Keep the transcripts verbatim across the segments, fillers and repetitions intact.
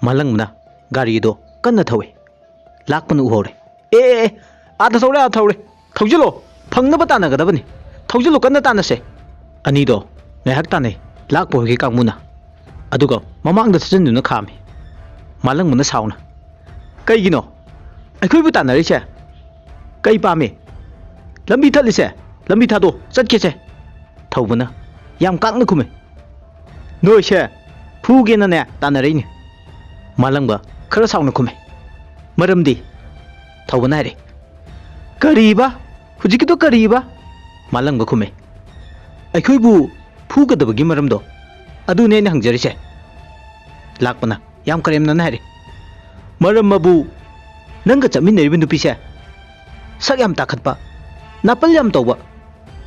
ꯃꯥꯂꯪꯕꯅ ꯒꯥꯔꯤꯗꯣ ꯀꯟꯅ ꯊꯧꯏ꯫ ꯂꯥꯛꯄꯅ ꯎꯍꯧꯔꯦ꯫ "ꯑꯦ, ꯑꯦ, ꯑꯦ, ꯑꯥꯗ ꯊꯧꯔꯦ, ꯑꯥꯗ ꯊꯧꯔꯦ꯫ ꯊꯧꯖꯤꯜꯂꯣ, ꯐꯪꯅꯕ ꯇꯥꯟꯅꯒꯗꯕꯅꯤ꯫ ꯊꯧꯖꯤꯜꯂꯣ, ꯀꯟꯅ ꯇꯥꯟꯅꯁꯦ꯫" ꯑꯅꯤꯗꯣ ꯉꯥꯏꯍꯥꯛ ꯇꯥꯟꯅꯩ, ꯂꯥꯛꯄ ꯍꯣꯏꯒꯤ ꯀꯥꯡꯕꯨꯅ꯫ ꯑꯗꯨꯒ ꯃꯃꯥꯡꯗ ꯊꯠꯆꯤꯟꯗꯨꯅ ꯈꯥꯝꯃꯤ꯫ ꯃꯥꯂꯪꯕꯅ ꯁꯥꯎꯅ, "ꯀꯩꯒꯤꯅꯣ ꯑꯩꯈꯣꯏꯕꯨ ꯇꯥꯟꯅꯔꯤꯁꯦ? ꯀꯩ ꯄꯥꯝꯃꯤ? ꯂꯝꯕꯤ ꯊꯠꯂꯤꯁꯦ, ꯂꯝꯕꯤ ꯊꯥꯗꯣꯛ, ꯆꯠꯀꯦꯁꯦ꯫" ꯊꯧꯕꯅ ꯌꯥꯝ ꯀꯥꯛꯅ ꯈꯨꯝꯃꯤ꯫ "ꯅꯣꯏꯁꯦ ꯐꯨꯒꯦꯅꯅꯦ ꯇꯥꯟꯅꯔꯛꯏꯅꯦ꯫" ꯃꯥꯂꯪꯕ ꯈꯔ ꯁꯥꯎꯅ ꯈꯨꯝꯃꯤ꯫ "ꯃꯔꯝꯗꯤ?" ꯊꯧꯕꯅ ꯍꯥꯏꯔꯦ꯫ "ꯀꯔꯤꯕ? ꯍꯧꯖꯤꯛꯀꯤꯗꯣ ꯀꯔꯤꯕ?" ꯃꯥꯂꯪꯕ ꯈꯨꯝꯃꯤ꯫ "ꯑꯩꯈꯣꯏꯕꯨ ꯐꯨꯒꯗꯕꯒꯤ ꯃꯔꯝꯗꯣ, ꯑꯗꯨꯅꯦ ꯑꯩꯅ ꯍꯪꯖꯔꯤꯁꯦ꯫" ꯂꯥꯛꯄꯅ ꯌꯥꯝ ꯀꯔꯦꯝꯅꯅ ꯍꯥꯏꯔꯦ꯫ "ꯃꯔꯝ ꯑꯕꯨ, ꯅꯪꯒ ꯆꯠꯃꯤꯟꯅꯔꯤꯕ ꯅꯨꯄꯤꯁꯦ ꯁꯛ ꯌꯥꯝ ꯇꯥꯈꯠꯄ, ꯅꯥꯄꯜ ꯌꯥꯝ ꯇꯧꯕ,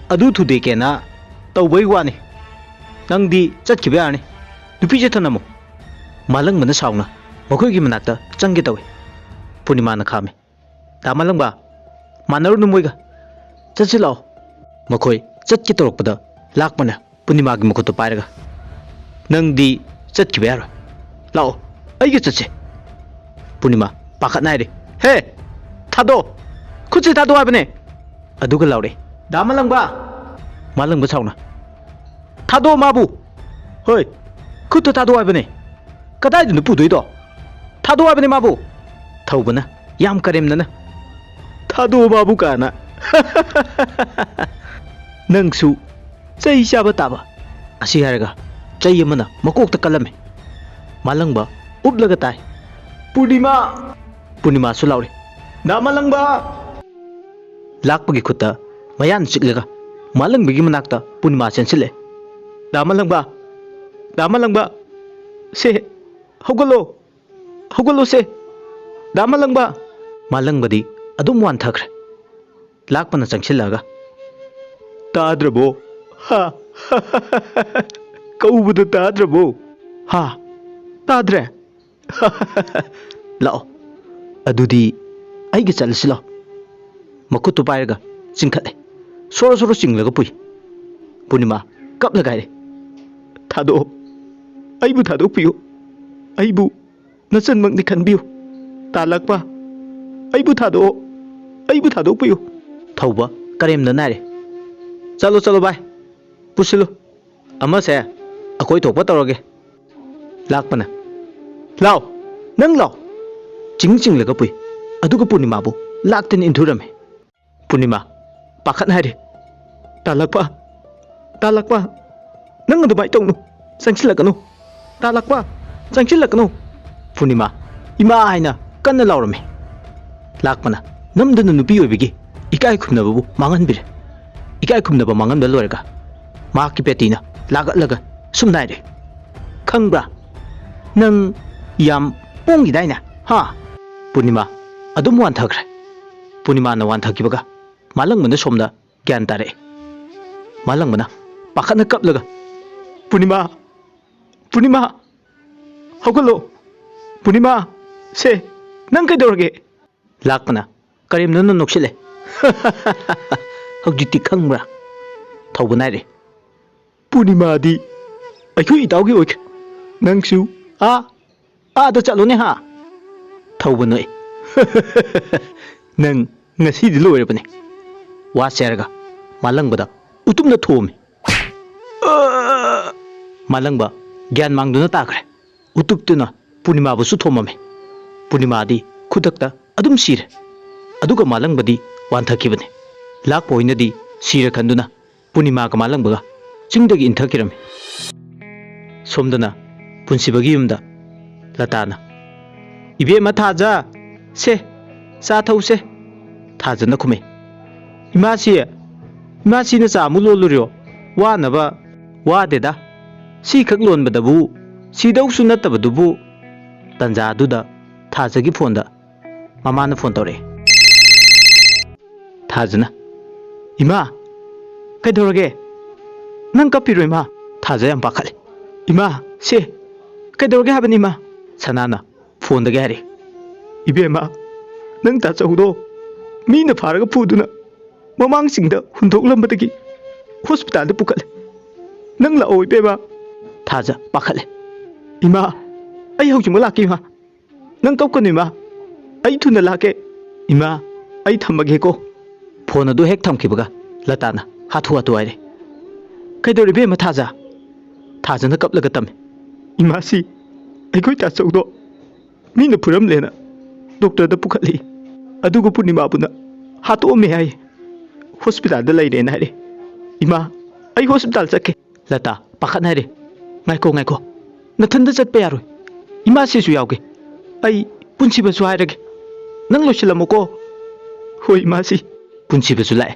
ꯑꯗꯨ ꯊꯨꯗꯦꯛꯀꯦꯅ ꯇꯧꯕꯩ ꯋꯥꯅꯤ꯫ ꯅꯪꯗꯤ ꯆꯠꯈꯤꯕ ꯌꯥꯔꯅꯤ꯫ ꯅꯨꯄꯤꯁꯦ ꯊꯅꯝꯃꯨ꯫" ꯃꯥꯂꯪꯕꯅ ꯁꯥꯎꯅ ꯃꯈꯣꯏꯒꯤ ꯃꯅꯥꯛꯇ ꯆꯪꯒꯦ ꯇꯧꯏ꯫ ꯄꯨꯔꯅꯤꯃꯥꯅ ꯈꯥꯝꯃꯤ꯫ "ꯗꯥ ꯃꯥꯂꯪꯕ, ꯃꯥꯟꯅꯔꯨꯅꯨ ꯃꯣꯏꯒ꯫ ꯆꯠꯁꯤ ꯂꯥꯛꯑꯣ꯫" ꯃꯈꯣꯏ ꯆꯠꯀꯦ ꯇꯧꯔꯛꯄꯗ ꯂꯥꯛꯄꯅ ꯄꯨꯔꯅꯤꯃꯥꯒꯤ ꯃꯈꯨꯠꯇꯨ ꯄꯥꯏꯔꯒ, "ꯅꯪꯗꯤ ꯆꯠꯈꯤꯕ ꯌꯥꯔꯣꯏ꯫ ꯂꯥꯛꯑꯣ, ꯑꯩꯒ ꯆꯠꯁꯦ꯫" ꯄꯨꯔꯅꯤꯃꯥ ꯄꯥꯈꯠꯅ ꯍꯥꯏꯔꯦ꯫ "ꯍꯦ, ꯊꯥꯗꯣ, ꯈꯨꯠꯁꯦ ꯊꯥꯗꯣ ꯍꯥꯏꯕꯅꯦ꯫" ꯑꯗꯨꯒ ꯂꯥꯎꯔꯦ, "ꯗꯥ ꯃꯥꯂꯪꯕ!" ꯃꯥꯂꯪꯕ ꯁꯥꯎꯅ, "ꯊꯥꯗꯣ ꯃꯥꯕꯨ!" "ꯍꯣꯏ, ꯈꯨꯠꯇꯣ ꯊꯥꯗꯣ ꯍꯥꯏꯕꯅꯦ꯫ ꯀꯗꯥꯏꯗꯅꯣ ꯄꯨꯗꯣꯏꯗꯣ? ꯊꯥꯗꯣ ꯍꯥꯏꯕꯅꯦ ꯃꯥꯕꯨ!" ꯊꯧꯕꯅ ꯌꯥꯝ ꯀꯔꯦꯝꯅꯅ, "ꯊꯥꯗꯣ ꯃꯥꯕꯨ!" ꯀꯥꯏꯅ꯫ "ꯅꯪꯁꯨ ꯆꯩ ꯆꯥꯕ ꯇꯥꯕ!" ꯑꯁꯤ ꯍꯥꯏꯔꯒ ꯆꯩ ꯑꯃꯅ ꯃꯀꯣꯛꯇ ꯀꯜꯂꯝꯃꯤ꯫ ꯃꯥꯂꯪꯕ ꯎꯞꯂꯒ ꯇꯥꯏ꯫ "ꯄꯨꯔꯅꯤꯃꯥ!" ꯄꯨꯔꯅꯤꯃꯥꯁꯨ ꯂꯥꯎꯔꯤ, "ꯗꯥ ꯃꯥꯂꯪꯕ!" ꯂꯥꯛꯄꯒꯤ ꯈꯨꯠꯇ ꯃꯌꯥꯅ ꯆꯤꯛꯂꯒ ꯃꯥꯂꯪꯕꯒꯤ ꯃꯅꯥꯛꯇ ꯄꯨꯔꯅꯤꯃꯥ ꯆꯦꯟꯁꯤꯜꯂꯦ꯫ "ꯗꯥ ꯃꯥꯂꯪꯕ! ꯗꯥ ꯃꯥꯂꯪꯕ! ꯁꯦ, ꯍꯧꯒꯠꯂꯣ! ꯍꯧꯒꯠꯂꯣꯁꯦ! ꯗꯥ ꯃꯥꯂꯪꯕ!" ꯃꯥꯂꯪꯕꯗꯤ ꯑꯗꯨꯝ ꯋꯥꯟꯊꯈ꯭ꯔꯦ꯫ ꯂꯥꯛꯄꯅ ꯆꯪꯁꯤꯜꯂꯛꯑꯒ, "ꯇꯥꯗ꯭ꯔꯕꯣ? ꯍꯥ? ꯀꯧꯕꯗꯣ ꯇꯥꯗ꯭ꯔꯕꯣ? ꯍꯥ? ꯇꯥꯗ꯭ꯔꯦ? ꯂꯥꯛꯑꯣ, ꯑꯗꯨꯗꯤ ꯑꯩꯒ ꯆꯠꯂꯁꯤ ꯂꯥꯛꯑꯣ꯫" ꯃꯈꯨꯠꯇꯨ ꯄꯥꯏꯔꯒ ꯆꯤꯡꯈꯠꯂꯦ꯫ ꯁꯣꯔꯣ ꯁꯣꯔꯣ ꯆꯤꯡꯂꯒ ꯄꯨꯏ꯫ ꯄꯨꯔꯅꯤꯃꯥ ꯀꯞꯂꯒ ꯍꯥꯏꯔꯦ, "ꯊꯥꯗꯣꯛꯑꯣ, ꯑꯩꯕꯨ ꯊꯥꯗꯣꯛꯄꯤꯌꯨ, ꯑꯩꯕꯨ ꯅꯆꯟꯃꯛꯅꯤ ꯈꯟꯕꯤꯌꯨ꯫ ꯇꯥ ꯂꯥꯛꯄ, ꯑꯩꯕꯨ ꯊꯥꯗꯣꯛꯑꯣ, ꯑꯩꯕꯨ ꯊꯥꯗꯣꯛꯄꯤꯌꯨ꯫ ꯊꯧꯕ ꯀꯔꯦꯝꯅ ꯅꯥꯏꯔꯦ꯫ "ꯆꯠꯂꯣ, ꯆꯠꯂꯣ ꯚꯥꯏ, ꯄꯨꯁꯤꯜꯂꯨ꯫ ꯑꯃꯁꯦ ꯑꯩꯈꯣꯏ ꯊꯣꯛꯄ ꯇꯧꯔꯒꯦ"꯫ ꯂꯥꯛꯄꯅ, "ꯂꯥꯎ, ꯅꯪ ꯂꯥꯎ"꯫ ꯆꯤꯡ ꯆꯤꯡꯂꯒ ꯄꯨꯏ꯫ ꯑꯗꯨꯒ ꯄꯨꯔꯅꯤꯃꯥꯕꯨ ꯂꯥꯛꯇꯅ ꯏꯟꯊꯨꯔꯝꯃꯤ꯫ ꯄꯨꯔꯅꯤꯃꯥ ꯄꯥꯈꯠ ꯍꯥꯏꯔꯦ꯫ "ꯇꯥ ꯂꯥꯛꯄ, ꯇꯥ ꯂꯥꯛꯄ, ꯅꯪ ꯑꯗꯨꯃꯥꯏꯅ ꯇꯧꯅꯨ, ꯆꯪꯁꯤꯜꯂꯛꯀꯅꯨ꯫ ꯇꯥ ꯂꯥꯛꯄ, ꯆꯪꯁꯤꯜꯂꯛꯀꯅꯨ"꯫ ꯄꯨꯔꯅꯤꯃꯥ "ꯏꯃꯥ" ꯍꯥꯏꯅ ꯀꯟꯅ ꯂꯥꯎꯔꯝꯃꯤ꯫ ꯂꯥꯛꯄꯅ ꯅꯝꯗꯨꯅ ꯅꯨꯄꯤ ꯑꯣꯏꯕꯒꯤ ꯏꯀꯥꯏ ꯈꯨꯝꯅꯕꯕꯨ ꯃꯥꯡꯍꯟꯕꯤꯔꯦ꯫ ꯏꯀꯥꯏ ꯈꯨꯝꯅꯕ ꯃꯥꯡꯍꯟꯕ ꯂꯣꯏꯔꯒ ꯃꯍꯥꯛꯀꯤ ꯄꯦꯇꯤꯅ ꯂꯥꯛꯂꯛꯂꯒ ꯁꯨꯝ ꯅꯥꯏꯔꯦ꯫ "ꯈꯪꯕ꯭ꯔꯥ? ꯅꯪ ꯌꯥꯝ ꯄꯣꯡꯈꯤꯗꯥꯏꯅꯦ, ꯍꯥ?" ꯄꯨꯔꯅꯤꯃꯥ ꯑꯗꯨꯝ ꯋꯥꯟꯊꯈ꯭ꯔꯦ꯫ ꯄꯨꯔꯅꯤꯃꯥꯅ ꯋꯥꯟꯊꯈꯤꯕꯒ ꯃꯥꯂꯪꯕꯅ ꯁꯣꯝꯗ ꯒ꯭ꯌꯥꯟ ꯇꯥꯔꯛꯑꯦ꯫ ꯃꯥꯂꯪꯕꯅ ꯄꯥꯈꯠꯅ ꯀꯞꯂꯒ, "ꯄꯨꯔꯅꯤꯃꯥ, ꯄꯨꯔꯅꯤꯃꯥ, ꯍꯧꯒꯠꯂꯣ! ꯄꯨꯔꯅꯤꯃꯥ, ꯁꯦ, ꯅꯪ ꯀꯩꯗꯧꯔꯒꯦ?" ꯂꯥꯛꯄꯅ ꯀꯔꯦꯝꯅꯅ ꯅꯣꯛꯁꯤꯜꯂꯦ꯫ "ꯍꯧꯖꯤꯛꯇꯤ ꯈꯪꯕ꯭ꯔꯥ?" ꯊꯧꯕ ꯅꯥꯏꯔꯦ꯫ "ꯄꯨꯔꯅꯤꯃꯥꯗꯤ ꯑꯩꯈꯣꯏ ꯏꯇꯥꯎꯒꯤ ꯑꯣꯏꯈ꯭ꯔꯦ꯫ ꯅꯪꯁꯨ ꯑꯥ, ꯑꯥꯗ ꯆꯠꯂꯣꯅꯦ, ꯍꯥ?" ꯊꯧꯕ ꯅꯣꯛꯏ꯫ "ꯅꯪ ꯉꯁꯤꯗꯤ ꯂꯣꯏꯔꯕꯅꯦ"꯫ ꯋꯥꯁꯦ ꯍꯥꯏꯔꯒ ꯃꯥꯂꯪꯕꯗ ꯎꯇꯨꯞꯅ ꯊꯣꯝꯃꯤ꯫ ꯃꯥꯂꯪꯕ ꯒ꯭ꯌꯥꯟ ꯃꯥꯡꯗꯨꯅ ꯇꯥꯈ꯭ꯔꯦ꯫ ꯎꯇꯨꯞꯇꯨꯅ ꯄꯨꯔꯅꯤꯃꯥꯕꯨꯁꯨ ꯊꯣꯝꯃꯝꯃꯤ꯫ ꯄꯨꯔꯅꯤꯃꯥꯗꯤ ꯈꯨꯗꯛꯇ ꯑꯗꯨꯝ ꯁꯤꯔꯦ꯫ ꯑꯗꯨꯒ ꯃꯥꯂꯪꯕꯗꯤ ꯋꯥꯟꯊꯈꯤꯕꯅꯤ꯫ ꯂꯥꯛꯄ ꯍꯣꯏꯅꯗꯤ ꯁꯤꯔꯦ ꯈꯟꯗꯨꯅ ꯄꯨꯔꯅꯤꯃꯥꯒ ꯃꯥꯂꯪꯕꯒ ꯆꯤꯡꯗꯒꯤ ꯏꯟꯊꯈꯤꯔꯝꯃꯤ꯫ ꯁꯣꯝꯗꯅ ꯄꯨꯟꯁꯤꯕꯒꯤ ꯌꯨꯝꯗ ꯂꯇꯥꯅ, "ꯏꯕꯦꯝꯃ ꯊꯥꯖ, ꯁꯦ, ꯆꯥ ꯊꯧꯁꯦ"꯫ ꯊꯥꯖꯅ ꯈꯨꯝꯃꯤ꯫ "ꯏꯃꯥꯁꯤ, ꯏꯃꯥꯁꯤꯅ ꯆꯥ ꯑꯃꯨꯛ ꯂꯣꯜꯂꯨꯔꯤꯔꯣ? ꯋꯥꯅꯕ"꯫ "ꯋꯥꯗꯦꯗ, ꯁꯤꯈꯛ ꯂꯣꯟꯕꯗꯕꯨ ꯁꯤꯗꯧꯁꯨ ꯅꯠꯇꯕꯗꯨꯕꯨ"꯫ ꯇꯟꯖꯥꯗꯨꯗ ꯊꯥꯖꯒꯤ ꯐꯣꯟꯗ ꯃꯃꯥꯅ ꯐꯣꯟ ꯇꯧꯔꯛꯑꯦ꯫ ꯊꯥꯖꯅ, "ꯏꯃꯥ, ꯀꯩꯗꯧꯔꯒꯦ? ꯅꯪ ꯀꯞꯄꯤꯔꯣ, ꯏꯃꯥ?" ꯊꯥꯖ ꯌꯥꯝ ꯄꯥꯈꯠꯂꯦ꯫ "ꯏꯃꯥ, ꯁꯦ, ꯀꯩꯗꯧꯔꯒꯦ ꯍꯥꯏꯕꯅꯤ, ꯏꯃꯥ?" ꯁꯅꯥꯅ ꯐꯣꯟꯗꯒꯤ ꯍꯥꯏꯔꯛꯏ꯫ "ꯏꯕꯦꯝꯃ, ꯅꯪ ꯇꯥꯆꯧꯗꯣ ꯃꯤꯅ ꯐꯥꯔꯒ ꯐꯨꯗꯨꯅ ꯃꯃꯥꯡꯁꯤꯡꯗ ꯍꯨꯟꯗꯣꯛꯂꯝꯕꯗꯒꯤ ꯍꯣꯁꯄꯤꯇꯥꯜꯗ ꯄꯨꯈꯠꯂꯦ꯫ ꯅꯪ ꯂꯥꯛꯑꯣ, ꯏꯕꯦꯝꯃ"꯫ ꯊꯥꯖ ꯄꯥꯈꯠꯂꯦ꯫ "ꯏꯃꯥ, ꯑꯩ ꯍꯧꯖꯤꯛꯃꯛ ꯂꯥꯛꯀꯦ, ꯏꯃꯥ"꯫ "ꯅꯪ ꯀꯞꯀꯅꯨ ꯏꯃꯥ, ꯑꯩ ꯊꯨꯅ ꯂꯥꯛꯀꯦ꯫ ꯏꯃꯥ, ꯑꯩ ꯊꯝꯃꯒꯦꯀꯣ꯫" ꯐꯣꯟ ꯑꯗꯨ ꯍꯦꯛ ꯊꯝꯈꯤꯕꯒ ꯂꯇꯥꯅ ꯍꯥꯊꯨ ꯍꯥꯊꯨ ꯍꯥꯏꯔꯦ, "ꯀꯩꯗꯧꯔꯦ ꯏꯕꯦꯝꯃ ꯊꯥꯖ?" ꯊꯥꯖꯅ ꯀꯞꯂꯒ ꯇꯝꯃꯤ, "ꯏꯃꯥꯁꯤ, ꯑꯩꯈꯣꯏ ꯇꯥꯆꯧꯗꯣ ꯃꯤꯅ ꯐꯨꯔꯝꯂꯦꯅ ꯗꯣꯛꯇꯔꯗ ꯄꯨꯈꯠꯂꯤ꯫ ꯑꯗꯨꯒ ꯄꯨꯔꯅꯤꯃꯥꯕꯨꯅ ꯍꯥꯠꯇꯣꯛꯑꯝꯃꯦ ꯍꯥꯏ꯫ ꯍꯣꯁꯄꯤꯇꯥꯜꯗ ꯂꯩꯔꯦꯅ ꯍꯥꯏꯔꯦ꯫ ꯏꯃꯥ, ꯑꯩ ꯍꯣꯁꯄꯤꯇꯥꯜ ꯆꯠꯀꯦ꯫" ꯂꯇꯥ ꯄꯥꯈꯠꯅ ꯍꯥꯏꯔꯦ, "ꯉꯥꯏꯈꯣ, ꯉꯥꯏꯈꯣ, ꯅꯊꯟꯗ ꯆꯠꯄ ꯌꯥꯔꯣꯏ꯫ ꯏꯃꯥꯁꯤꯁꯨ ꯌꯥꯎꯒꯦ꯫ ꯑꯩ ꯄꯨꯟꯁꯤꯕꯁꯨ ꯍꯥꯏꯔꯒꯦ꯫ ꯅꯪ ꯂꯣꯏꯁꯤꯜꯂꯝꯃꯣꯀꯣ꯫" "ꯍꯣꯏ ꯏꯃꯥꯁꯤ꯫" ꯄꯨꯟꯁꯤꯕꯁꯨ ꯂꯥꯛꯑꯦ꯫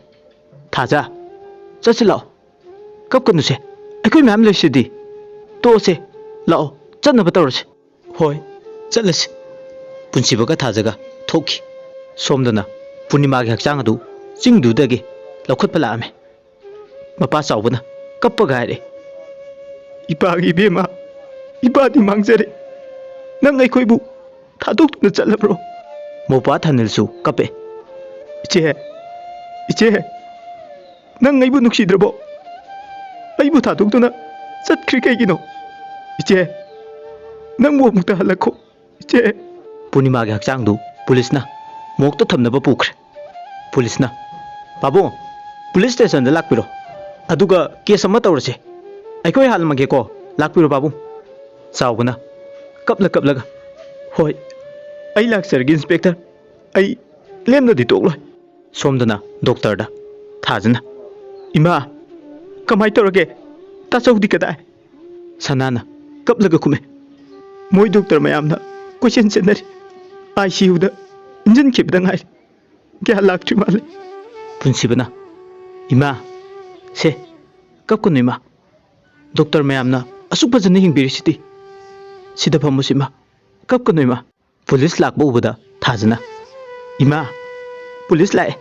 "ꯊꯥꯖ, ꯆꯠꯁꯤ ꯂꯥꯛꯑꯣ꯫ ꯀꯞꯀꯅꯨꯁꯦ, ꯑꯩꯈꯣꯏ ꯃꯌꯥꯝ ꯂꯩꯁꯤꯗꯤ꯫ ꯇꯣꯛꯑꯁꯦ, ꯂꯥꯛꯑꯣ, ꯆꯠꯅꯕ ꯇꯧꯔꯁꯦ꯫" "ꯍꯣꯏ, ꯆꯠꯂꯁꯤ꯫" ꯄꯨꯟꯁꯤꯕꯒ ꯊꯥꯖꯒ ꯊꯣꯛꯈꯤ꯫ ꯁꯣꯝꯗꯅ ꯄꯨꯔꯅꯤꯃꯥꯒꯤ ꯍꯛꯆꯥꯡ ꯑꯗꯨ ꯆꯤꯡꯗꯨꯗꯒꯤ ꯂꯧꯈꯠꯄ ꯂꯥꯛꯑꯝꯃꯤ꯫ ꯃꯄꯥ ꯆꯥꯎꯕꯅ ꯀꯞꯄꯒ ꯍꯥꯏꯔꯦ, "ꯏꯄꯥꯒꯤ ꯏꯕꯦꯝꯃ, ꯏꯄꯥꯗꯤ ꯃꯥꯡꯖꯔꯦ꯫ ꯅꯪ ꯑꯩꯈꯣꯏꯕꯨ ꯊꯥꯗꯣꯛꯇꯨꯅ ꯆꯠꯂꯕ꯭ꯔꯣ?" ꯃꯧꯄ꯭ꯋꯥ ꯊꯥꯅꯤꯜꯁꯨ ꯀꯞꯄꯦ꯫ "ꯏꯆꯦ, ꯏꯆꯦ, ꯅꯪ ꯑꯩꯕꯨ ꯅꯨꯡꯁꯤꯗ꯭ꯔꯕꯣ? ꯑꯩꯕꯨ ꯊꯥꯗꯣꯛꯇꯨꯅ ꯆꯠꯈ꯭ꯔꯤ ꯀꯩꯒꯤꯅꯣ? ꯏꯆꯦ, ꯅꯪꯕꯨ ꯑꯃꯨꯛꯇ ꯍꯜꯂꯛꯈꯣ, ꯏꯆꯦ꯫" ꯄꯨꯔꯅꯤꯃꯥꯒꯤ ꯍꯛꯆꯥꯡꯗꯨ ꯄꯨꯂꯤꯁꯅ ꯃꯣꯔꯒꯇ ꯊꯝꯅꯕ ꯄꯨꯈ꯭ꯔꯦ꯫ ꯄꯨꯂꯤꯁꯅ, "ꯄꯥꯕꯨꯡ, ꯄꯨꯂꯤꯁ ꯁ꯭ꯇꯦꯁꯟꯗ ꯂꯥꯛꯄꯤꯔꯣ꯫ ꯑꯗꯨꯒ ꯀꯦꯁ ꯑꯃ ꯇꯧꯔꯁꯦ꯫ ꯑꯩꯈꯣꯏ ꯍꯥꯜꯂꯝꯃꯒꯦꯀꯣ꯫ ꯂꯥꯛꯄꯤꯔꯣ ꯄꯥꯕꯨꯡ꯫" ꯆꯥꯎꯕꯅ ꯀꯞꯂ ꯀꯞꯂꯒ, "ꯍꯣꯏ, ꯑꯩ ꯂꯥꯛꯆꯔꯒꯦ ꯏꯟꯁꯄꯦꯛꯇꯔ꯫ ꯑꯩ ꯂꯦꯝꯅꯗꯤ ꯇꯣꯛꯂꯣꯏ꯫" ꯁꯣꯝꯗꯅ ꯗꯣꯛꯇꯔꯗ ꯊꯥꯖꯅ, "ꯏꯃꯥ, ꯀꯃꯥꯏ ꯇꯧꯔꯒꯦ? ꯇꯥꯆꯧꯗꯤ ꯀꯗꯥꯏ?" ꯁꯅꯥꯅ ꯀꯞꯂꯒ ꯈꯨꯝꯃꯦ, "ꯃꯣꯏ ꯗꯣꯛꯇꯔ ꯃꯌꯥꯝꯅ ꯀꯣꯏꯆꯦꯟ ꯆꯦꯟꯅꯔꯤ꯫ ꯑꯥꯏ ꯁꯤ ꯌꯨꯗ ꯏꯟꯖꯤꯟꯈꯤꯕꯗ ꯉꯥꯏꯔꯤ꯫ ꯒ꯭ꯌꯥꯟ ꯂꯥꯛꯇ꯭ꯔꯤ ꯃꯥꯜꯂꯦ꯫" ꯄꯨꯟꯁꯤꯕꯅ, "ꯏꯃꯥ, ꯁꯦ, ꯀꯞꯀꯅꯨ ꯏꯃꯥ꯫ ꯗꯣꯛꯇꯔ ꯃꯌꯥꯝꯅ ꯑꯁꯨꯛ ꯐꯖꯅ ꯌꯦꯡꯕꯤꯔꯤꯁꯤꯗꯤ꯫ ꯁꯤꯗ ꯐꯝꯃꯨꯁꯤ ꯏꯃꯥ꯫ ꯀꯞꯀꯅꯨ ꯏꯃꯥ꯫" ꯄꯨꯂꯤꯁ ꯂꯥꯛꯄ ꯎꯕꯗ ꯊꯥꯖꯅ, "ꯏꯃꯥ, ꯄꯨꯂꯤꯁ ꯂꯥꯛꯑꯦ꯫"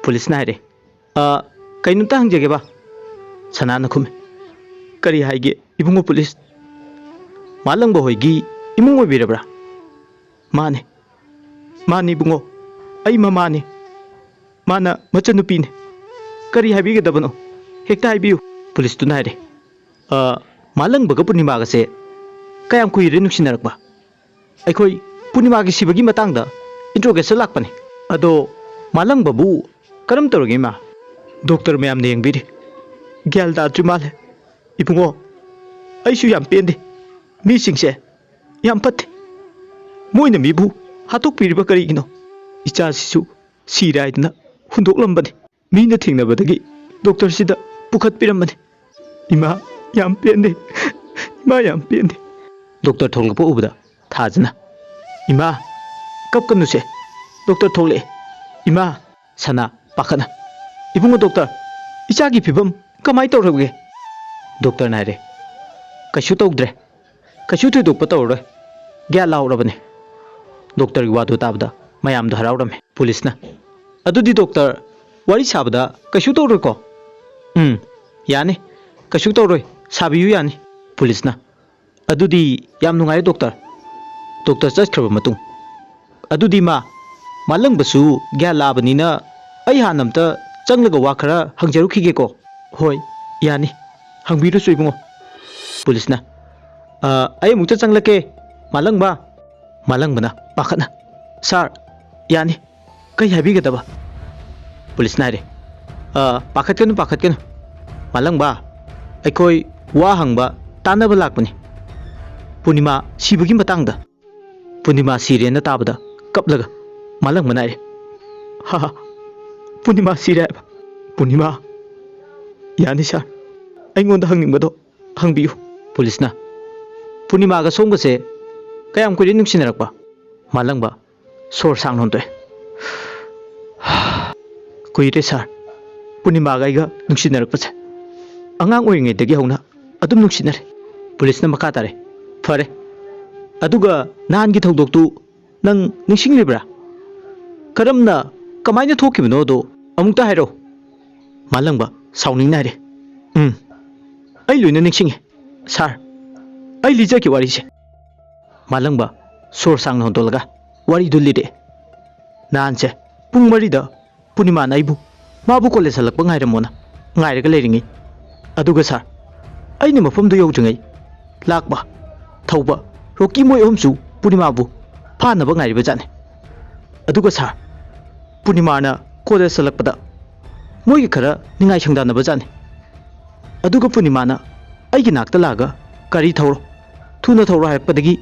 ꯄꯨꯂꯤꯁꯅ ꯍꯥꯏꯔꯦ, "ꯑ, ꯀꯩꯅꯣꯝꯇ ꯍꯪꯖꯒꯦꯕ?" ꯁꯅꯥꯅ ꯈꯨꯝꯃꯤ, "ꯀꯔꯤ ꯍꯥꯏꯒꯦ ꯏꯕꯨꯡꯉꯣ ꯄꯨꯂꯤꯁ? ꯃꯥꯂꯪꯕ ꯍꯣꯏꯒꯤ ꯏꯃꯨꯡ ꯑꯣꯏꯕꯤꯔꯕ꯭ꯔꯥ?" "ꯃꯥꯅꯦ, ꯃꯥꯅꯦ ꯏꯕꯨꯡꯉꯣ, ꯑꯩ ꯃꯃꯥꯅꯦ꯫ ꯃꯥꯅ ꯃꯆꯟꯅꯨꯄꯤꯅꯦ꯫ ꯀꯔꯤ ꯍꯥꯏꯕꯤꯒꯗꯕꯅꯣ? ꯍꯦꯛꯇ ꯍꯥꯏꯕꯤꯌꯨ꯫" ꯄꯨꯂꯤꯁꯇꯨꯅ ꯍꯥꯏꯔꯦ, "ꯑ, ꯃꯥꯂꯪꯕꯒ ꯄꯨꯔꯅꯤꯃꯥꯒꯁꯦ ꯀꯌꯥꯝ ꯀꯨꯏꯔꯦ ꯅꯨꯡꯁꯤꯅꯔꯛꯄ?" ꯑꯩꯈꯣꯏ ꯄꯨꯔꯅꯤꯃꯥꯒꯤ ꯁꯤꯕꯒꯤ ꯃꯇꯥꯡꯗ ꯏꯟꯇ꯭ꯔꯣꯒꯦꯁꯟ ꯂꯥꯛꯄꯅꯤ꯫ ꯑꯗꯣ ꯃꯥꯂꯪꯕꯕꯨ ꯀꯔꯝ ꯇꯧꯔꯒꯦ, ꯏꯃꯥ? ꯗꯣꯛꯇꯔ ꯃꯌꯥꯝꯅ ꯌꯦꯡꯕꯤꯔꯤ꯫ ꯒ꯭ꯌꯥꯟ ꯇꯥꯗ꯭ꯔꯤ ꯃꯥꯜꯂꯦ꯫ ꯏꯕꯨꯡꯉꯣ, ꯑꯩꯁꯨ ꯌꯥꯝ ꯄꯦꯟꯗꯦ꯫ ꯃꯤꯁꯤꯡꯁꯦ ꯌꯥꯝ ꯐꯠꯇꯦ꯫ ꯃꯣꯏꯅ ꯃꯤꯕꯨ ꯍꯥꯠꯇꯣꯛꯄꯤꯔꯤꯕ ꯀꯔꯤꯒꯤꯅꯣ? ꯏꯆꯥꯁꯤꯁꯨ ꯁꯤꯔꯦ ꯍꯥꯏꯗꯅ ꯍꯨꯟꯗꯣꯛꯂꯝꯕꯅꯤ꯫ ꯃꯤꯅ ꯊꯦꯡꯅꯕꯗꯒꯤ ꯗꯣꯛꯇꯔꯁꯤꯗ ꯄꯨꯈꯠꯄꯤꯔꯝꯕꯅꯤ꯫ ꯏꯃꯥ ꯌꯥꯝ ꯄꯦꯟꯗꯦ꯫ ꯏꯃꯥ ꯌꯥꯝ ꯄꯦꯟꯗꯦ꯫ ꯗꯣꯛꯇꯔ ꯊꯣꯛꯂꯛꯄ ꯎꯕꯗ ꯊꯥꯖꯅ, "ꯏꯃꯥ, ꯀꯞꯀꯅꯨꯁꯦ꯫ ꯗꯣꯛꯇꯔ ꯊꯣꯛꯂꯛꯑꯦ꯫ ꯏꯃꯥ!" ꯁꯅꯥ ꯄꯥꯈꯠꯅ, "ꯏꯕꯨꯡꯉꯣ ꯗꯣꯛꯇꯔ, ꯏꯆꯥꯒꯤ ꯐꯤꯕꯝ ꯀꯃꯥꯏ ꯇꯧꯔꯒꯦ?" ꯗꯣꯛꯇꯔꯅ ꯍꯥꯏꯔꯦ, "ꯀꯩꯁꯨ ꯇꯧꯗ꯭ꯔꯦ꯫ ꯀꯩꯁꯨ ꯊꯣꯏꯗꯣꯛꯄ ꯇꯧꯔꯔꯣꯏ꯫ ꯒ꯭ꯌꯥꯟ ꯂꯥꯎꯔꯕꯅꯦ꯫" ꯗꯣꯛꯇꯔꯒꯤ ꯋꯥꯗꯨ ꯇꯥꯕꯗ ꯃꯌꯥꯝꯗꯣ ꯍꯔꯥꯎꯔꯝꯃꯦ꯫ ꯄꯨꯂꯤꯁꯅ, "ꯑꯗꯨꯗꯤ ꯗꯣꯛꯇꯔ, ꯋꯥꯔꯤ ꯁꯥꯕꯗ ꯀꯩꯁꯨ ꯇꯧꯔꯣꯏꯀꯣ?" "ꯎꯝ, ꯌꯥꯅꯤ꯫ ꯀꯩꯁꯨ ꯇꯧꯔꯣꯏ꯫ ꯁꯥꯕꯤꯌꯨ ꯌꯥꯅꯤ꯫" ꯄꯨꯂꯤꯁꯅ, "ꯑꯗꯨꯗꯤ ꯌꯥꯝ ꯅꯨꯡꯉꯥꯏꯔꯦ ꯗꯣꯛꯇꯔ꯫ ꯗꯣꯛꯇꯔ ꯆꯠꯈ꯭ꯔꯕ ꯃꯇꯨꯡ, "ꯑꯗꯨꯗꯤ ꯃꯥ, ꯃꯥꯂꯪꯕꯁꯨ ꯒ꯭ꯌꯥꯟ ꯂꯥꯛꯑꯕꯅꯤꯅ ꯑꯩ ꯍꯥꯟꯅ ꯑꯝꯇ ꯆꯪꯂꯒ ꯋꯥ ꯈꯔ ꯍꯪꯖꯔꯨꯈꯤꯒꯦꯀꯣ?" "ꯍꯣꯏ, ꯌꯥꯅꯤ꯫ ꯍꯪꯕꯤꯔꯨꯆꯣ ꯏꯕꯨꯡꯉꯣ꯫" ꯄꯨꯂꯤꯁꯅ, "ꯑ, ꯑꯩ ꯑꯃꯨꯛꯇ ꯆꯪꯂꯛꯀꯦ, ꯃꯥꯂꯪꯕ꯫" ꯃꯥꯂꯪꯕꯅ ꯄꯥꯈꯠꯅ, "ꯁꯥꯔ, ꯌꯥꯅꯤ꯫ ꯀꯩ ꯍꯥꯏꯕꯤꯒꯗꯕ?" ꯄꯨꯂꯤꯁꯅ ꯍꯥꯏꯔꯦ, "ꯑ, ꯄꯥꯈꯠꯀꯅꯨ, ꯄꯥꯈꯠꯀꯅꯨ꯫ ꯃꯥꯂꯪꯕ, ꯑꯩꯈꯣꯏ ꯋꯥ ꯍꯪꯕ, ꯇꯥꯟꯅꯕ ꯂꯥꯛꯄꯅꯤ꯫ ꯄꯨꯔꯅꯤꯃꯥ ꯁꯤꯕꯒꯤ ꯃꯇꯥꯡꯗ꯫" ꯄꯨꯔꯅꯤꯃꯥ ꯁꯤꯔꯦꯅ ꯇꯥꯕꯗ ꯀꯞꯂꯒ ꯃꯥꯂꯪꯕꯅ ꯍꯥꯏꯔꯦ, "ꯍꯥ ꯍꯥ, ꯄꯨꯔꯅꯤꯃꯥ ꯁꯤꯔꯦ ꯍꯥꯏꯕ? ꯄꯨꯔꯅꯤꯃꯥ? ꯌꯥꯅꯤ ꯁꯥꯔ, ꯑꯩꯉꯣꯟꯗ ꯍꯪꯅꯤꯡꯕꯗꯣ ꯍꯪꯕꯤꯌꯨ꯫" ꯄꯨꯂꯤꯁꯅ, "ꯄꯨꯔꯅꯤꯃꯥꯒ ꯁꯣꯝꯒꯁꯦ ꯀꯌꯥꯝ ꯀꯨꯏꯔꯦ ꯅꯨꯡꯁꯤꯅꯔꯛꯄ?" ꯃꯥꯂꯪꯕ ꯁꯣꯔ ꯁꯥꯡꯅ ꯍꯣꯟꯗꯣꯛꯑꯦ, "ꯀꯨꯏꯔꯦ ꯁꯥꯔ, ꯄꯨꯔꯅꯤꯃꯥꯒ ꯑꯩꯒ ꯅꯨꯡꯁꯤꯅꯔꯛꯄꯁꯦ꯫ ꯑꯉꯥꯡ ꯑꯣꯏꯔꯤꯉꯩꯗꯒꯤ ꯍꯧꯅ ꯑꯗꯨꯝ ꯅꯨꯡꯁꯤꯅꯔꯦ꯫" ꯄꯨꯂꯤꯁꯅ ꯃꯈꯥ ꯇꯥꯔꯦ, "ꯐꯔꯦ, ꯑꯗꯨꯒ ꯅꯍꯥꯟꯒꯤ ꯊꯧꯗꯣꯛꯇꯨ ꯅꯪ ꯅꯤꯡꯁꯤꯡꯂꯤꯕ꯭ꯔꯥ? ꯀꯔꯝꯅ, ꯀꯃꯥꯏꯅ ꯊꯣꯛꯈꯤꯕꯅꯣꯗꯣ ꯑꯃꯨꯛꯇ ꯍꯥꯏꯔꯛꯑꯣ꯫" ꯃꯥꯂꯪꯕ ꯁꯥꯎꯅꯤꯡꯅ ꯍꯥꯏꯔꯦ, "ꯎꯝ, ꯑꯩ ꯂꯣꯏꯅ ꯅꯤꯡꯁꯤꯡꯉꯦ ꯁꯥꯔ꯫ ꯑꯩ ꯂꯤꯖꯒꯦ ꯋꯥꯔꯤꯁꯦ꯫" ꯃꯥꯂꯪꯕ ꯁꯣꯔ ꯁꯥꯡꯅ ꯍꯣꯟꯗꯣꯛꯂꯒ ꯋꯥꯔꯤꯗꯨ ꯂꯤꯔꯛꯑꯦ꯫ "ꯅꯍꯥꯟꯁꯦ ꯄꯨꯡ ꯃꯔꯤꯗ ꯄꯨꯔꯅꯤꯃꯥꯅ ꯑꯩꯕꯨ ꯃꯥꯕꯨ ꯀꯣꯂꯦꯖ ꯍꯜꯂꯛꯄ ꯉꯥꯏꯔꯝꯃꯣꯅ ꯉꯥꯏꯔꯒ ꯂꯩꯔꯤꯉꯩ꯫ ꯑꯗꯨꯒ ꯁꯥꯔ, ꯑꯩꯅ ꯃꯐꯝꯗꯨ ꯌꯧꯗ꯭ꯔꯤꯉꯩ ꯂꯥꯛꯄ, ꯊꯧꯕ, ꯔꯣꯀꯤ ꯃꯣꯏ ꯑꯍꯨꯝꯁꯨ ꯄꯨꯔꯅꯤꯃꯥꯕꯨ ꯐꯥꯅꯕ ꯉꯥꯏꯔꯤꯕ ꯖꯥꯠꯅꯤ꯫ ꯑꯗꯨꯒ ꯁꯥꯔ, ꯄꯨꯔꯅꯤꯃꯥꯅ ꯀꯣꯂꯦꯖ ꯆꯠꯂꯛꯄꯗ ꯃꯣꯏꯒꯤ ꯈꯔ ꯅꯤꯡꯉꯥꯏ ꯁꯪꯗꯥꯅꯕ ꯖꯥꯠꯅꯤ꯫ ꯑꯗꯨꯒ ꯄꯨꯔꯅꯤꯃꯥꯅ ꯑꯩꯒꯤ ꯅꯥꯛꯇ ꯂꯥꯛꯑꯒ "ꯒꯥꯔꯤ ꯊꯧꯔꯣ, ꯊꯨꯅ ꯊꯧꯔꯣ" ꯍꯥꯏꯔꯛꯄꯗꯒꯤ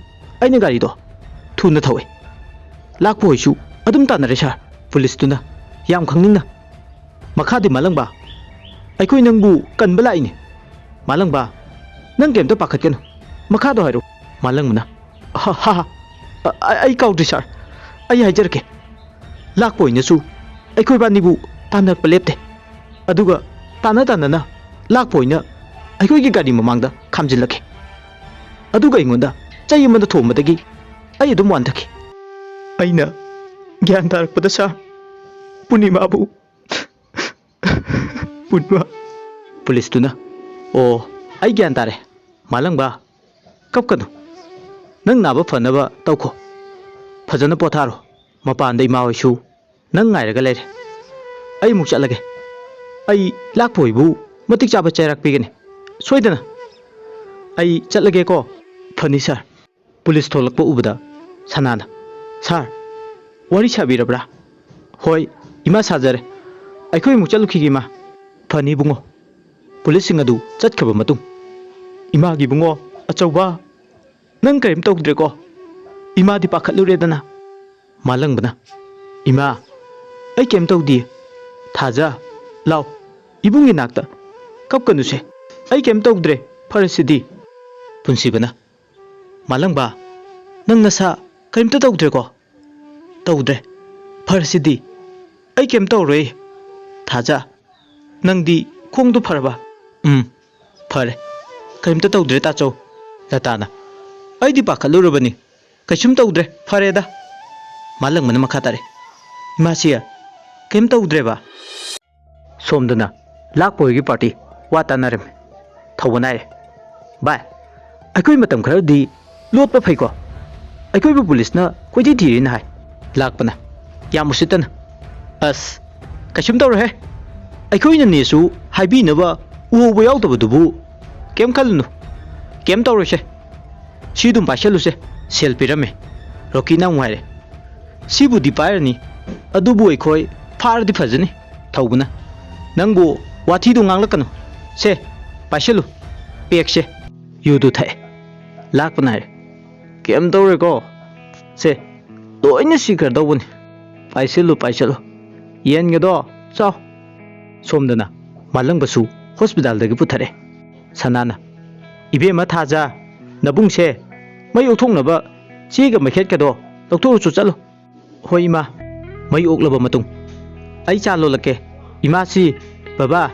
ꯑꯩꯅ ꯒꯥꯔꯤꯗꯣ ꯊꯨꯅ ꯊꯧꯋꯦ꯫ ꯂꯥꯛꯄ ꯍꯣꯏꯁꯨ ꯑꯗꯨꯝ ꯇꯥꯟꯅꯔꯦ ꯁꯥꯔ, ꯄꯨꯂꯤꯁꯇꯨꯅ ꯌꯥꯝ ꯈꯪꯅꯤꯡꯅ꯫ ꯃꯈꯥꯗꯤ ꯃꯥꯂꯪꯕ, "ꯑꯩꯈꯣꯏ ꯅꯪꯕꯨ ꯀꯟꯕ ꯂꯥꯛꯏꯅꯦ꯫ ꯃꯥꯂꯪꯕ, ꯅꯪ ꯀꯩꯝꯇ ꯄꯥꯈꯠꯀꯅꯨ, ꯃꯈꯥꯗꯣ ꯍꯥꯏꯔꯣ꯫" ꯃꯥꯂꯪꯕꯅ, "ꯍꯥ ꯍꯥ ꯍꯥ, ꯑ-, ꯑ-, ꯑꯩ ꯀꯥꯎꯗ꯭ꯔꯤ ꯁꯥꯔ, ꯑꯩ ꯍꯥꯏꯖꯔꯛꯀꯦ꯫ ꯂꯥꯛꯄ ꯑꯣꯏꯅꯁꯨ ꯑꯩꯈꯣꯏꯕꯥꯅꯤꯕꯨ ꯇꯥꯟꯅꯔꯛꯄ ꯂꯦꯞꯇꯦ꯫ ꯑꯗꯨꯒ ꯇꯥꯟꯅ ꯇꯥꯟꯅꯅ ꯂꯥꯛꯄ ꯑꯣꯏꯅ ꯑꯩꯈꯣꯏꯒꯤ ꯒꯥꯔꯤ ꯃꯃꯥꯡꯗ ꯈꯥꯝꯖꯤꯜꯂꯛꯈꯤ꯫ ꯑꯗꯨꯒ ꯑꯩꯉꯣꯟꯗ ꯆꯩ ꯑꯃꯅ ꯊꯣꯝꯕꯗꯒꯤ ꯑꯩ ꯑꯗꯨꯝ ꯋꯥꯟꯊꯈꯤ꯫" ꯑꯩꯅ ꯒ꯭ꯌꯥꯟ ꯇꯥꯔꯛꯄꯗ ꯁꯥꯔ, ꯄꯨꯔꯅꯤꯃꯥꯕꯨ ꯄꯨꯟꯕ꯫ ꯄꯨꯂꯤꯁꯇꯨꯅ, "ꯑꯣ, ꯑꯩ ꯒ꯭ꯌꯥꯟ ꯇꯥꯔꯦ꯫ ꯃꯥꯂꯪꯕ, ꯀꯞꯀꯅꯨ꯫ ꯅꯪ ꯅꯥꯕ ꯐꯅꯕ ꯇꯧꯈꯣ꯫ ꯐꯖꯅ ꯄꯣꯊꯥꯔꯣ꯫ ꯃꯄꯥꯟꯗ ꯏꯃꯥ ꯍꯣꯏꯁꯨ ꯅꯪ ꯉꯥꯏꯔꯒ ꯂꯩꯔꯦ꯫ ꯑꯩ ꯑꯃꯨꯛ ꯆꯠꯂꯒꯦ꯫ ꯑꯩ ꯂꯥꯛꯄ ꯍꯣꯏꯕꯨ ꯃꯇꯤꯛ ꯆꯥꯕ ꯆꯩꯔꯥꯛ ꯄꯤꯒꯅꯤ, ꯁꯣꯏꯗꯅ꯫ ꯑꯩ ꯆꯠꯂꯒꯦꯀꯣ꯫" "ꯐꯅꯤ ꯁꯥꯔ꯫" ꯄꯨꯂꯤꯁ ꯊꯣꯛꯂꯛꯄ ꯎꯕꯗ ꯁꯅꯥꯅ, "ꯁꯥꯔ, ꯋꯥꯔꯤ ꯁꯥꯕꯤꯔꯕ꯭ꯔꯥ?" "ꯍꯣꯏ, ꯏꯃꯥ, ꯁꯥꯖꯔꯦ꯫ ꯑꯩꯈꯣꯏ ꯑꯃꯨꯛ ꯆꯠꯂꯨꯈꯤꯒꯦ, ꯏꯃꯥ꯫" "ꯐꯅꯤ ꯏꯕꯨꯡꯉꯣ꯫" ꯄꯨꯂꯤꯁꯁꯤꯡ ꯑꯗꯨ ꯆꯠꯈ꯭ꯔꯕ ꯃꯇꯨꯡ, "ꯏꯃꯥꯒꯤ ꯏꯕꯨꯡꯉꯣ ꯑꯆꯧꯕ, ꯅꯪ ꯀꯔꯤꯝ ꯇꯧꯗ꯭ꯔꯦꯀꯣ?" ꯏꯃꯥꯗꯤ ꯄꯥꯈꯠꯂꯨꯔꯦꯗꯅ꯫ ꯃꯥꯂꯪꯕꯅ, "ꯏꯃꯥ, ꯑꯩ ꯀꯩꯝ ꯇꯧꯗꯤꯌꯦ꯫ ꯊꯥꯖ, ꯂꯥꯎ, ꯏꯕꯨꯡꯒꯤ ꯅꯥꯛꯇ꯫ ꯀꯞꯀꯅꯨꯁꯦ, ꯑꯩ ꯀꯩꯝ ꯇꯧꯗ꯭ꯔꯦ, ꯐꯔꯁꯤꯗꯤ꯫" ꯄꯨꯟꯁꯤꯕꯅ, "ꯃꯥꯂꯪꯕ, ꯅꯪ ꯅꯁꯥ ꯀꯔꯤꯝꯇ ꯇꯧꯗ꯭ꯔꯦꯀꯣ?" "ꯇꯧꯗ꯭ꯔꯦ, ꯐꯔꯁꯤꯗꯤ꯫ ꯑꯩ ꯀꯩꯝ ꯇꯧꯔꯣꯏ꯫ ꯊꯥꯖ, ꯅꯪꯗꯤ ꯈꯣꯡꯗꯣ ꯐꯔꯕ?" "ꯎꯝ, ꯐꯔꯦ꯫ ꯀꯔꯤꯝꯇ ꯇꯧꯗ꯭ꯔꯦ, ꯇꯥꯆꯧ꯫" ꯂꯇꯥꯅ, "ꯑꯩꯗꯤ ꯄꯥꯈꯠꯂꯨꯔꯕꯅꯤ꯫ ꯀꯩꯁꯨꯝ ꯇꯧꯗ꯭ꯔꯦ, ꯐꯔꯦꯗ꯫" ꯃꯥꯂꯪꯕꯅ ꯃꯈꯥ ꯇꯥꯔꯦ, "ꯏꯃꯥꯁꯤ ꯀꯩꯝ ꯇꯧꯗ꯭ꯔꯦꯕ?" ꯁꯣꯝꯗꯅ ꯂꯥꯛꯄ ꯍꯣꯏꯒꯤ ꯄꯥꯔꯇꯤ ꯋꯥ ꯇꯥꯅꯔꯝꯃꯤ꯫ ꯊꯧꯕ ꯅꯥꯏꯔꯦ꯫ "ꯚꯥꯏ, ꯑꯩꯈꯣꯏ ꯃꯇꯝ ꯈꯔꯗꯤ ꯂꯣꯠꯄ ꯐꯩꯀꯣ? ꯑꯩꯈꯣꯏꯕꯨ ꯄꯨꯂꯤꯁꯅ ꯀꯣꯏꯊꯤ ꯊꯤꯔꯦꯅ ꯍꯥꯏ꯫" ꯂꯥꯛꯄꯅ, ꯌꯥꯝ ꯎꯁꯤꯠꯇꯅ, "ꯑꯁ, ꯀꯩꯁꯨꯝ ꯇꯧꯔꯣꯏꯍꯦ꯫ ꯑꯩꯈꯣꯏꯅ ꯅꯦꯁꯨ ꯍꯥꯏꯕꯤꯅꯕ ꯎꯍꯧꯕ ꯌꯥꯎꯗꯕꯗꯨꯕꯨ ꯀꯩꯝ ꯈꯜꯂꯨꯅꯨ꯫ ꯀꯩꯝ ꯇꯧꯔꯣꯏꯁꯦ꯫ ꯁꯤ ꯑꯗꯨꯝ ꯄꯥꯏꯁꯜꯂꯨꯁꯦ꯫ ꯁꯦꯜ ꯄꯤꯔꯝꯃꯦ꯫ ꯔꯣꯀꯤꯅ ꯑꯃꯨꯛ ꯍꯥꯏꯔꯦ, "ꯁꯤꯕꯨꯗꯤ ꯄꯥꯏꯔꯅꯤ, ꯑꯗꯨꯕꯨ ꯑꯩꯈꯣꯏ ꯐꯥꯔꯗꯤ ꯐꯖꯅꯤ"꯫ ꯊꯧꯕꯅ, "ꯅꯪꯕꯨ ꯋꯥꯊꯤꯗꯨ ꯉꯥꯡꯂꯛꯀꯅꯨ꯫ ꯁꯦ, ꯄꯥꯏꯁꯤꯜꯂꯨ꯫ ꯄꯦꯛꯁꯦ"꯫ ꯌꯨꯗꯨ ꯊꯛꯑꯦ꯫ ꯂꯥꯛꯄꯅ ꯍꯥꯏꯔꯦ, "ꯀꯩꯝ ꯇꯧꯔꯣꯏꯀꯣ꯫ ꯁꯦ, ꯂꯣꯏꯅ ꯁꯤꯈ꯭ꯔꯗꯧꯕꯅꯤ꯫ ꯄꯥꯏꯁꯤꯜꯂꯨ, ꯄꯥꯏꯁꯤꯜꯂꯨ꯫ ꯌꯦꯟꯒꯗꯣ ꯆꯥꯎ"꯫ ꯁꯣꯝꯗꯅ ꯃꯥꯂꯪꯕꯁꯨ ꯍꯣꯁꯄꯤꯇꯥꯜꯗꯒꯤ ꯄꯨꯊꯔꯛꯑꯦ꯫ ꯁꯅꯥꯅ, "ꯏꯕꯦꯝꯃ ꯊꯥꯖ, ꯅꯕꯨꯡꯁꯦ ꯃꯩ ꯑꯣꯛꯊꯣꯛꯅꯕ ꯆꯦꯒ ꯃꯩꯈꯦꯠꯀꯗꯣ ꯂꯧꯊꯣꯛꯎꯆꯣ ꯆꯠꯂꯣ"꯫ "ꯍꯣꯏ ꯏꯃꯥ"꯫ ꯃꯩ ꯑꯣꯛꯂꯕ ꯃꯇꯨꯡ, "ꯑꯩ ꯆꯥ ꯂꯣꯜꯂꯛꯀꯦ꯫ ꯏꯃꯥꯁꯤ, ꯕꯕꯥ,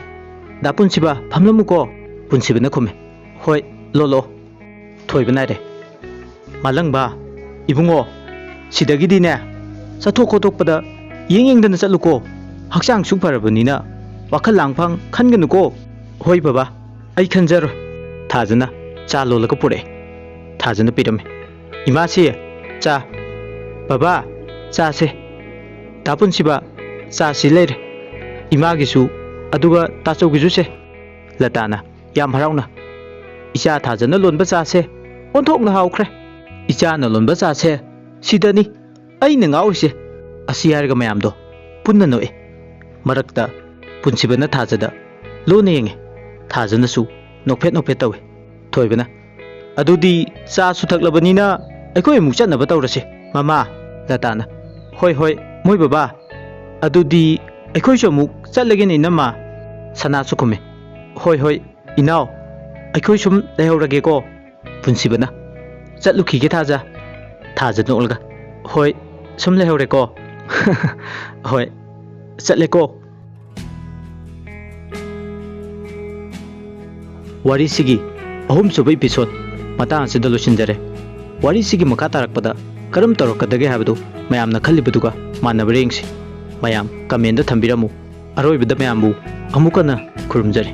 ꯗꯥ ꯄꯨꯟꯁꯤꯕ ꯐꯝꯂꯝꯃꯨꯀꯣ"꯫ ꯄꯨꯟꯁꯤꯕꯅ ꯈꯨꯝꯃꯦ, "ꯍꯣꯏ, ꯂꯣꯜꯂꯛꯑꯣ"꯫ ꯊꯣꯏꯕ ꯅꯥꯏꯔꯦ꯫ "ꯃꯥꯂꯪꯕ, ꯏꯕꯨꯡꯉꯣ, ꯁꯤꯗꯒꯤꯗꯤꯅꯦ, ꯆꯠꯊꯣꯛ ꯈꯣꯠꯇꯣꯛꯄꯗ ꯌꯦꯡ ꯌꯦꯡꯗꯅ ꯆꯠꯂꯨꯀꯣ꯫ ꯍꯛꯆꯥꯡꯁꯨ ꯐꯔꯕꯅꯤꯅ ꯋꯥꯈꯜ ꯂꯥꯡꯐꯥꯡ ꯈꯟꯒꯅꯨꯀꯣ"꯫ "ꯍꯣꯏ ꯕꯕꯥ, ꯑꯩ ꯈꯟꯖꯔꯣꯏ"꯫ ꯊꯥꯖꯅ ꯆꯥ ꯂꯣꯜꯂꯒ ꯄꯨꯔꯛꯑꯦ꯫ ꯊꯥꯖꯅ ꯄꯤꯔꯝꯃꯦ꯫ "ꯏꯃꯥꯁꯤ, ꯆꯥ"꯫ "ꯕꯕꯥ, ꯆꯥꯁꯦ"꯫ "ꯗꯥ ꯄꯨꯟꯁꯤꯕ, ꯆꯥꯁꯤ ꯂꯩꯔꯦ꯫ ꯏꯃꯥꯒꯤꯁꯨ, ꯑꯗꯨꯒ ꯇꯥꯆꯧꯒꯤꯁꯨ ꯁꯦ"꯫ ꯂꯇꯥꯅ ꯌꯥꯝ ꯍꯔꯥꯎꯅ, "ꯏꯆꯥ ꯊꯥꯖꯅ ꯂꯣꯟꯕ ꯆꯥꯁꯦ ꯑꯣꯟꯊꯣꯛꯅ ꯍꯥꯎꯈ꯭ꯔꯦ꯫ ꯏꯆꯥꯅ ꯂꯣꯟꯕ ꯆꯥꯁꯦ ꯁꯤꯗꯅꯤ ꯑꯩꯅ ꯉꯥꯎꯔꯤꯁꯦ"꯫ ꯑꯁꯤ ꯍꯥꯏꯔꯒ ꯃꯌꯥꯝꯗꯣ ꯄꯨꯟꯅ ꯅꯣꯛꯑꯦ꯫ ꯃꯔꯛꯇ ꯄꯨꯟꯁꯤꯕꯅ ꯊꯥꯖꯗ ꯂꯨꯅ ꯌꯦꯡꯉꯦ꯫ ꯊꯥꯖꯅꯁꯨ ꯅꯣꯛꯐꯦꯠ ꯅꯣꯛꯐꯦꯠ ꯇꯧꯏ꯫ ꯊꯣꯏꯕꯅ, "ꯑꯗꯨꯗꯤ ꯆꯥꯁꯨ ꯊꯛꯂꯕꯅꯤꯅ ꯑꯩꯈꯣꯏ ꯑꯃꯨꯛ ꯆꯠꯅꯕ ꯇꯧꯔꯁꯤ, ꯃꯃꯥ"꯫ ꯂꯇꯥꯅ, "ꯍꯣꯏ, ꯍꯣꯏ, ꯃꯣꯏ ꯕꯕꯥ, ꯑꯗꯨꯗꯤ ꯑꯩꯈꯣꯏꯁꯨ ꯑꯃꯨꯛ ꯆꯠꯂꯒꯦꯅꯦ, ꯏꯅꯝꯃ"꯫ ꯁꯅꯥꯁꯨ ꯈꯨꯝꯃꯤ, "ꯍꯣꯏ, ꯍꯣꯏ, ꯏꯅꯥꯎ, ꯑꯩꯈꯣꯏ ꯁꯨꯝ ꯂꯩꯍꯧꯔꯒꯦꯀꯣ"꯫ ꯄꯨꯟꯁꯤꯕꯅ, "ꯆꯠꯂꯨꯈꯤꯒꯦ ꯊꯥꯖ"꯫ ꯊꯥꯖ ꯅꯣꯛꯂꯒ, "ꯍꯣꯏ, ꯁꯨꯝ ꯂꯩꯍꯧꯔꯦꯀꯣ"꯫ "ꯍꯣꯏ, ꯆꯠꯂꯦꯀꯣ"꯫ ꯋꯥꯔꯤꯁꯤꯒꯤ ꯑꯍꯨꯝꯁꯨꯕ episode ꯃꯇꯥꯡ ꯑꯁꯤꯗ ꯂꯣꯏꯁꯤꯟꯖꯔꯦ꯫ ꯋꯥꯔꯤꯁꯤꯒꯤ ꯃꯈꯥ ꯇꯥꯔꯛꯄꯗ ꯀꯔꯝ ꯇꯧꯔꯛꯀꯗꯒꯦ ꯍꯥꯏꯕꯗꯨ ꯃꯌꯥꯝꯅ ꯈꯜꯂꯤꯕꯗꯨꯒ ꯃꯥꯟꯅꯕ꯭ꯔꯥ ꯌꯦꯡꯁꯤ꯫ ꯃꯌꯥꯝ comment ꯊꯝꯕꯤꯔꯝꯃꯨ꯫ ꯑꯔꯣꯏꯕꯗ ꯃꯌꯥꯝꯕꯨ ꯑꯃꯨꯛ ꯍꯟꯅ ꯈꯨꯔꯨꯝꯖꯔꯤ꯫